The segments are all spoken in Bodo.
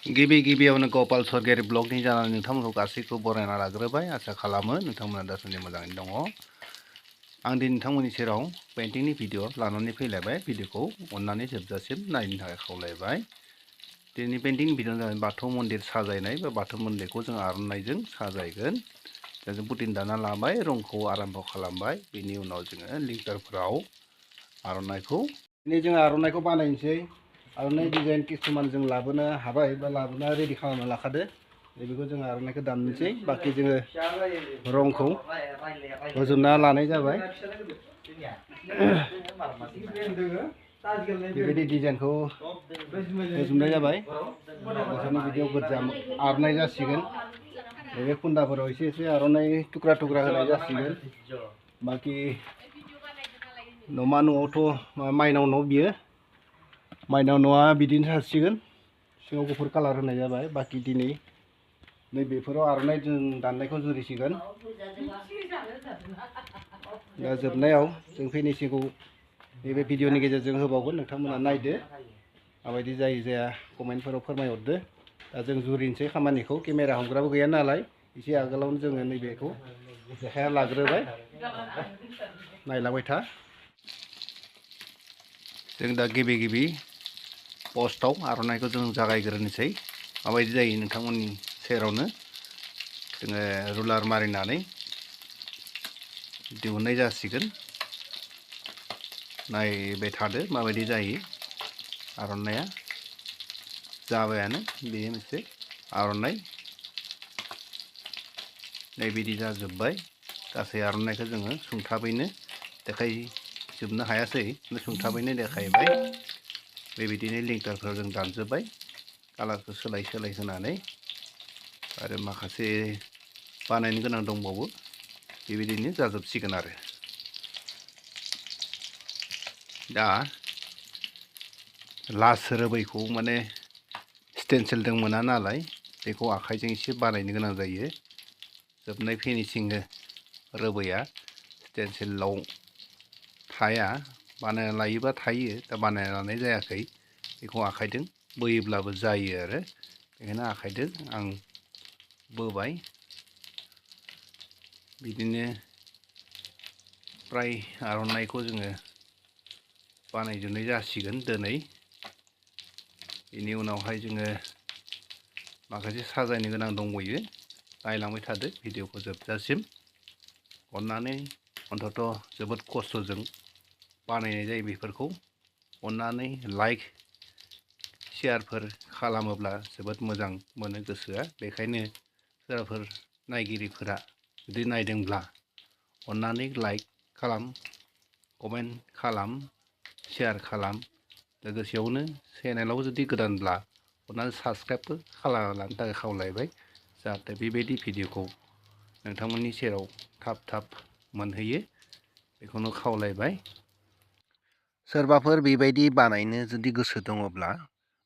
गिबि गिबियावनो गपाल सरगियारि ब्लगनि जानानै नोंथांमोनखौ गासैखौ बरायना लाग्रोबाय। आसा खालामो नोंथांमोना दासान्दि मोजाङैनो दङ। आं दिनै नोंथांमोननि सेराव पेइन्टिंनि भिडिअ लानानै फैलायबाय। भिडिअखौ अननानै जोबजासिम नायनो थाखाय खावलायबाय। दिनै पेइन्टिंनि भिडिअ जाबाय बाथौ मन्दिर साजायनाय बा बाथौ मन्दिरखौ जों आर'नाइजों साजायगोन। दा जों पुटिन दाना लाबाय, रंखौ आराम्भ खालामबाय। बेनि उनाव जोङो लिंटारफोराव आर'नाइखौ दिनै जों आर'नाइखौ बानायनोसै। आर'नाइ डिजाइन किसुमान जों लाबोनो हाबाय बा लाबोना रेडि खालामना लाखादो। बेखौ जों आर'नाइखौ दाननोसै। बाखि जोङो रंखौ होजोबना लानाय जाबाय। बेबायदि डिजाइनखौ होजोबनाय जाबाय। बिसोरनि बिदियाव गोजा आर'नाइ जासिगोन। बे खुन्दाफोराव एसे एसे आर'नाइ टुक्रा टुक्रा होनाय जासिगोन। बाखि न'मा न'आवथ' माइनाव न' बियो। माइनाव न'आ बिदिनो थासिगोन। सिङाव गुफुर कालार होनाय जाबाय। बाखि दिनै नैबेफोराव आर'नाइ जों दाननायखौ जुरिसिगोन। दा जोबनायाव जों फिनिशिंखौ नैबे भिडिअनि गेजेरजों होबावगोन। नोंथांमोना नायदो माबायदि जायो जाया कमेन्टफोराव फोरमायहरदो। दा जों जुरिनोसै खामानिखौ। केमेरा हमग्राबो गैया नालाय एसे आगोलावनो जोङो नैबेखौ देखायना लाग्रोबाय। नायलांबाय था। जों दा गिबि पस्टआव आर'नाइखौ जों जागायग्रोनोसै। माबायदि जायो नोंथांमोननि सेरावनो जोङो रुलार मारिनानै दिहुननाय जासिगोन। नायबाय थादो माबायदि जायो। आर'नाइया जाबायानो, बेयो मोनसे आर'नाइ। नैबिदि जाजोब्बाय। गासै आर'नाइखौ जोङो सुंथाबैनो देखायजोबनो हायासै, सुंथाबैनो देखायबाय। बेबायदिनो लिंटारफोराव जों दानजोब्बाय। कालारखौ सोलाय सोलाय होनानै आरो माखासे बानायनो गोनां दंबावो। बेबायदिनो जाजोबसिगोन आरो दा लास रोबैखौ माने स्टेनसिलजों मोना नालाय बेखौ आखाइजों एसे बानायनो गोनां जायो। जोबनाय फिनिशिं रोबैया स्टेनसिलाव थाया। बानायना लायोबा थायो, दा बानायना लानाय जायाखै। बेखौ आखाइजों बोयोब्लाबो जायो आरो बेखायनो आखाइजों आं बोबाय। बिदिनो फ्राय आर'नाइखौ जोङो बानायजोबनाय जासिगोन दिनै। बेनि उनावहाय जोङो माखासे साजायनो गोनां दंबावो। नायलांबाय थादो भिडिअखौ जोबजासिम। अननानै अन्तत' जोबोद खस्थ'जों बानायनाय जायो बेफोरखौ। अननानै लाइक शेयारफोर खालामोब्ला जोबोद मोजां मोनो गोसोआ। बेखायनो सोरबाफोर नायगिरिफोरा जुदि नायदोंब्ला अननानै लाइक खालाम, कमेन्ट खालाम, शेयार खालाम। लोगोसेयावनो चेनेलाव जुदि गोदानब्ला अननानै साबस्क्राइबबो खालामना लानो थाखाय खावलायबाय। जाहाथे बेबायदि भिडिअखौ नोंथांमोननि सेराव थाब थाब मोनहैयो, बेखौनो खावलायबाय। सोरबाफोर बेबायदि बानायनो जुदि गोसो दङब्ला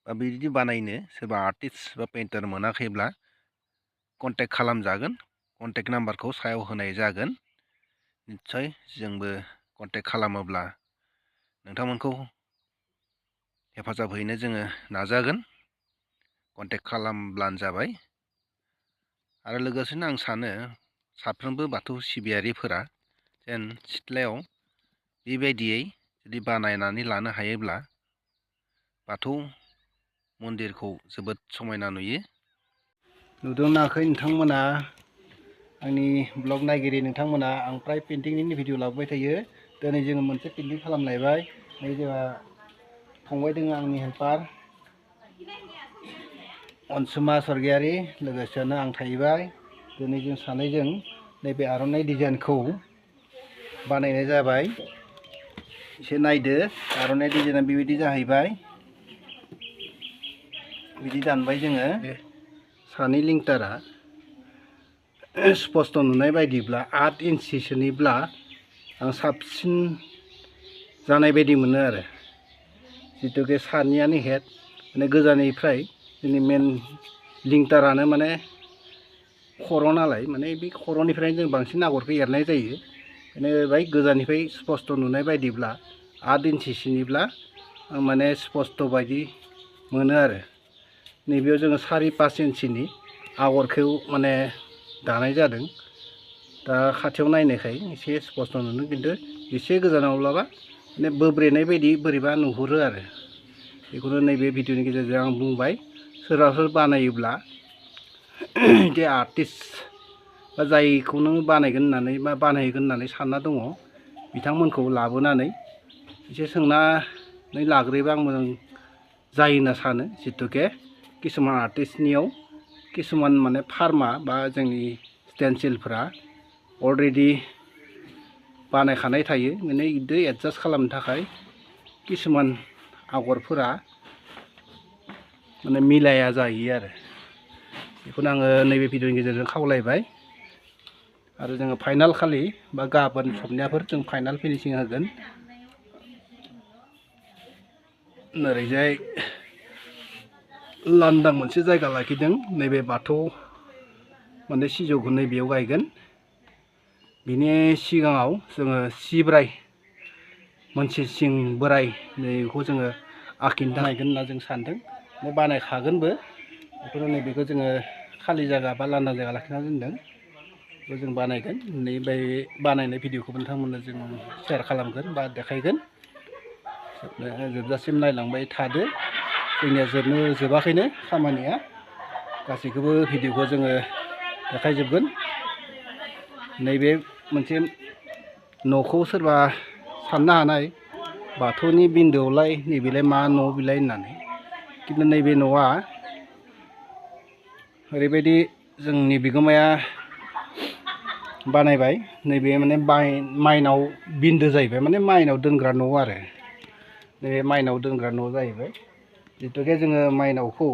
बा बिदि बानायनो सोरबा आर्टिस्ट बा पेइन्टार मोनाखैब्ला कन्टेक्ट खालामजागोन। कन्टेक्ट नाम्बारखौ सायाव होनाय जागोन। निस्सय जोंबो कन्टेक्ट खालामोब्ला नोंथांमोनखौ हेफाजाब हैनो जोङो नाजागोन। कन्टेक्ट खालामब्लानो जाबाय। आरो लोगोसेनो आं सानो साफ्रोमबो बाथौ सिबियारिफोरा जेन सिथ्लायाव बेबायदियै जुदि बानायनानै लानो हायोब्ला बाथौ मन्दिरखौ जोबोद समायना नुयो। नुदोंना नोंथांमोना आंनि ब्लग नायगिरि नोंथांमोना आं फ्राय पेइन्टिंनि भिडिअ लाबोबाय थायो। दिनै जोङो मोनसे पेइन्टिं खालामलायबाय। नै जोंहा फंबाय दङ आंनि हेल्पार अनसुमा सरगियारि, लोगोसेनो आं थाहैबाय। दिनै जों सानैजों नैबे आर'नाइ डिजाइनखौ बानायनाय जाबाय। एसे नायदो आर'नाइ डिजाइना बेबायदि जाहैबाय। बिदि दानबाय जोङो। सानै लिंटारा स्पस्ट नुनाय बायदिब्ला 8 इन्सिसोनिब्ला आं साबसिन जानाय बायदि मोनो आरो जितुके सानियानो हेड माने गोजाननिफ्राय जोंनि मेन लिंटारानो माने खर' नालाय, माने बे खर'निफ्रायनो जों बांसिन आगरखौ एरनाय जायो। बेनिखायनो बाय गोजाननिफ्राय स्पस्ट नुनाय बायदिब्ला 8 इन्सिसोनिब्ला आं माने स्पस्ट बायदि मोनो आरो नैबेयाव जोङो 4-5 इन्सिनि आगरखौ माने दानाय जादों। दा खाथियाव नायनायखाय एसे स्पस्त नुनो, खिन्थु एसे गोजानावब्लाबा माने बोब्रेनाय बायदि बोरैबा नुहुरो आरो। बेखौनो नैबे भिडिअनि गेजेरजों आं बुंबाय। सोरबाफोर बानायोब्ला जे आर्टिस्ट बा जायखौ नों बानायगोन होननानै बा बानायगोन होननानै सानना दङ, बिथांमोनखौ लाबोनानै एसे सोंनानै लाग्रोयोबा आं मोजां जायो होनना सानो। जितुके किसुमान आर्टिस्टनियाव किसुमान माने फार्मा बा जोंनि स्टेनसिलफोरा अलरेडि बानायखानाय थायो, माने इदो एडजास्ट खालामनो थाखाय किसुमान आगरफोरा माने मिलाया जाहैयो आरो। बेखौनो आङो नैबे भिडिअनि गेजेरजों खावलायबाय। आरो जोङो फाइनाल खालि बा गाबोन सबनियाफोर जों फाइनाल फिनिशिं होगोन। ओरैजाय लांदां मोनसे जायगा लाखिदों, नैबे बाथौ माने सिजौखौ नैबेयाव गायगोन। बिनि सिगाङाव जोङो सिब्राय मोनसे सिं बोराय नैबेखौ जोङो आखिनो बानायगोन होनना जों सानदों। बानायखागोनबो। बेखौनो नैबेखौ जोङो खालि जायगा बा लांदां जायगा लाखिना दोनदों। बेखौ जों बानायगोन। नैबे बानायनाय भिडिअखौबो नोंथांमोननो जों शेयार खालामगोन बा देखायगोन। जोबजासिम नायलांबाय थादो। जोंनिया जोबाखैनो खामानिया। गासैखौबो भिडिअखौ जोङो देखायजोबगोन। नैबे मोनसे न'खौ सोरबा साननो हानाय, बाथौनि बिन्दोआवलाय नैबेलाय मा न' बिलाय होननानै। खिन्थु नैबे न'आ ओरैबायदि जोंनि बिगोमाया बानायबाय। नैबे माने माइनाव बिन्दो जाहैबाय, माने माइनाव दोनग्रा न' आरो। नैबे माइनाव दोनग्रा न' जाहैबाय। जितुके जोङो माइनावखौ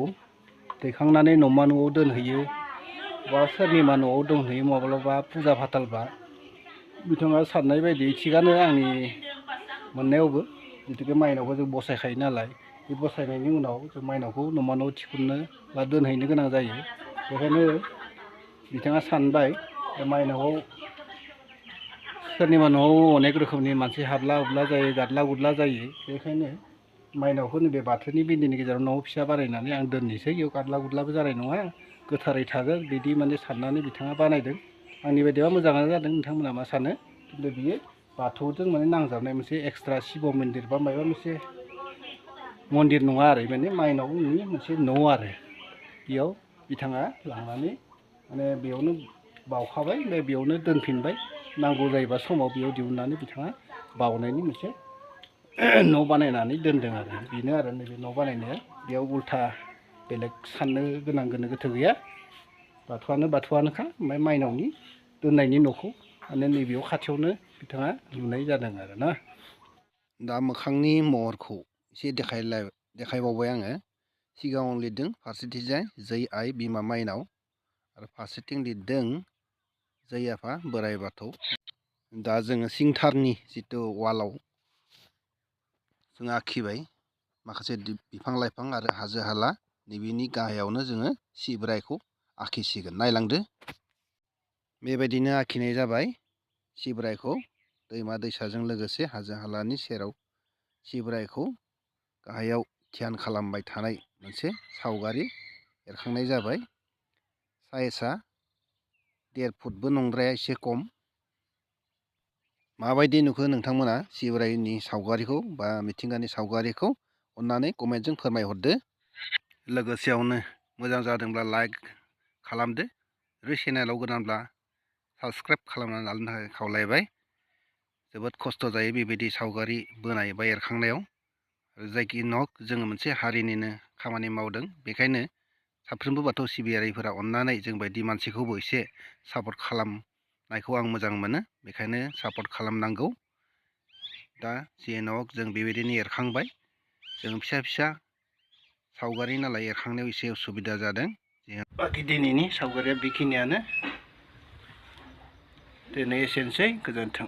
दैखांनानै न'मा न'आव दोनहैयो बा सोरनिबा न'आव दोनहैयो माब्लाबा फुजा फाथालबा। बिथाङा साननाय बायदि थिगानो आंनि मोननायावबो। जितुके माइनावखौ जों बसायखायो नालाय, बे बसायनायनि उनाव जों माइनावखौ न'मा न'आव थिखुननो बा दोनहैनो गोनां जायो। बेखायनो बिथाङा सानबाय माइनावआव सोरनिबा न'आव अनेक रोखोमनि मानसि हाबला हुबला जायो, गादला गुदला जायो। बेखायनो माइनावखौ नैबे बाथौनि बिन्दोनि गेजेराव न' फिसा बानायनानै आं दोननोसै। बेयाव गादला गुदलाबो जानाय नङा, गोथारै थागोन, बिदि माने साननानै बिथाङा बानायदों। आंनि बायदिबा मोजाङानो जादों। नोंथांमोना मा सानो? खिन्थु बियो बाथौजों माने नांजाबनाय मोनसे एक्सट्रा शिब मन्दिर बा माबा मोनसे मन्दिर नङा आरो, माने माइनावनि मोनसे न' आरो। बेयाव बिथाङा लांनानै माने बेयावनो बाउखाबाय, ओमफ्राय बेयावनो दोनफिनबाय। नांगौ जायोबा समाव बेयाव दिहुननानै बिथाङा बाउनायनि मोनसे न' बानायनानै दोनदों आरो। बेनो आरो नैबे न' बानायनाया। बेयाव उल्था बेलेग साननो गोनां गोनो गोथो गैया। बाथौआनो बाथौआनोखा। ओमफ्राय माइनावनि दोननायनि न'खौ माने नैबेयाव खाथियावनो बिथाङा लुनाय जादों आरो ना। दा मोखांनि महरखौ एसे देखायबावबाय आङो। सिगाङाव लिरदों फारसेथिंजाय जै आइ बिमा माइनाव, आरो फारसेथिं लिरदों जै आफा बोराइ बाथौ। दा जोङो सिंथारनि जिथु वालाव जों आखिबाय माखासे बिफां लाइफां आरो हाजो हाला। नैबेनि गाहायावनो जोङो सिब्रायखौ आखिसिगोन। नायलांदो। बेबायदिनो आखिनाय जाबाय सिब्रायखौ। दैमा दैसाजों लोगोसे हाजो हालानि सेराव सिब्रायखौ गाहायाव ध्यान खालामबाय थानाय मोनसे सावगारि एरखांनाय जाबाय। साइजआ 1.5 फुटबो नंद्राया, एसे खम। माबायदि नुखो नोंथांमोना सिब्रायनि सावगारिखौ बा मिथिंगानि सावगारिखौ? अन्नानै कमेन्टजों फोरमायहरदो। लोगोसेयावनो मोजां जादोंब्ला लाइक खालामदो, आरो चेनेलाव गोदानब्ला साबस्क्राइब खालामनानै लानो थाखाय खावलायबाय। जोबोद खस्थ' जायो बेबायदि सावगारि बोनाय बा एरखांनायाव। जायखि नक जोङो मोनसे हारिनिनो खामानि मावदों। बेखायनो साफ्रोमबो बाथौ सिबियारिफोरा अन्नानै जोंबायदि मानसिखौबो एसे सापर्ट खालामनायखौ आं मोजां मोनो। बेखायनो सापर्ट खालामनांगौ। दा जेन'क जों बेबायदिनो एरखांबाय। जों फिसा फिसा सावगारि नालाय एरखांनायाव एसे उसुबिदा जादों। बाखि दिनैनि सावगारिया बेखिनियानो। दिनै एसेनोसै, गोजोन्थों।